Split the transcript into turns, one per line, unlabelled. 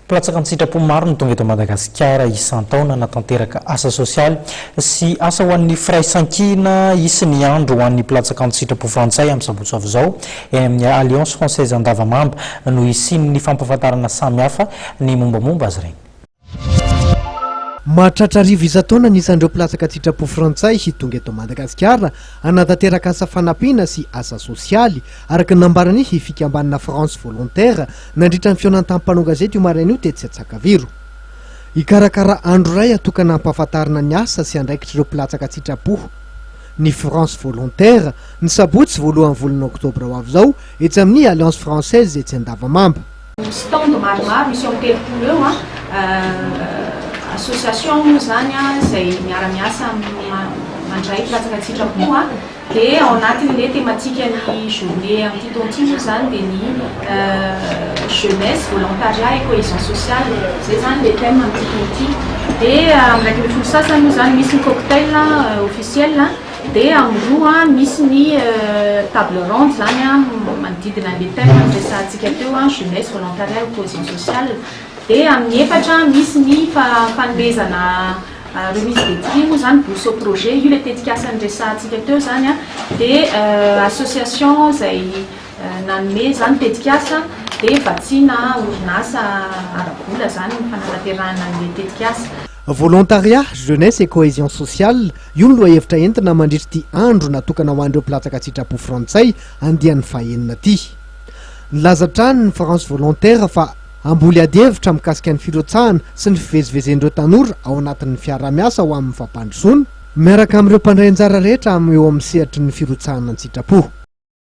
Mpilatsaka an-tsitrapo maro no tonga eto Madagasikara isan-taona hanatanteraka asa sosialy sy asa ho an'ny firaisankina. Hisy ny andro ho an'ny mpilatsaka an-tsitrapo frantsay amin'ny sabotsy ho avy izao eny amin'ny Alliance Française Andavamamba no hisian'ny fampahafantarana samihafa ny mombamomba azy ireny.
Mahatratra arivo isan-taona ny isan'ireo mpilatsaka an-tsitrapo frantsay tonga eto Madagasikara hanatanteraka asa fanampiana sy asa sosialy, araka ny nambaran'ny fikambanana France Volontaire nandritra ny fihaonana tamin'ny mpanao gazety io maraina io tetsy Antsakaviro. Hikarakara andro iray atokana hampahafantarina ny asa sy andraikitr'ireo mpilatsaka an-tsitrapo ny France Volontaire, ny sabotsy voalohan'ny volana oktobra ho avy izao, etsy amin'ny Alliance Française etsy Andavamamba.
Stand maromaro, misy eo amin'ny 30 eo an, association moa izany an, izay miara-miasa amin'ny mandray mpilatsaka an-tsitrapo an, dia ao anatin'ilay thématique-n'ny journée amin'ity taona ity moa izany dia ny jeunesse, volontariat et cohésion sociale, izay izany ilay thème amin'ity taona ity. Dia amin'ny 11 sasany moa izany misy ny cocktail officiel. Dia amin'ny roa misy ny table ronde izany manodidina an'ilay thème noresahantsika teo, jeunesse, volontariat et cohésion sociale. Dia amin'ny efatra misy ny fanomezana remise des prix moa izany, bourse au projet, io ilay tetikasa noresahantsika teo izany. Dia association izay nanome izany tetikasa dia vatsiana orinasa ara-bola izany ny fanatanterahana an'ilay tetikasa.
Volontariat, jeunesse et cohésion sociale, Io no lohahevitra entina mandritra ity andro natokana ho an'ireo mpilatsaka an-tsitrapo frantsay andiany fahenina ity. Nilaza hatrany ny France Volontaire fa hamboly adihevitra mikasika ny firotsahana sy ny fivezivezen'ireo tanora ao anatin'ny fiaraha-miasa ho amin'ny fampandrosoana, miaraka amin'ireo mpandray anjara rehetra eo amin'ny sehatry ny firotsahana an-tsitrapo.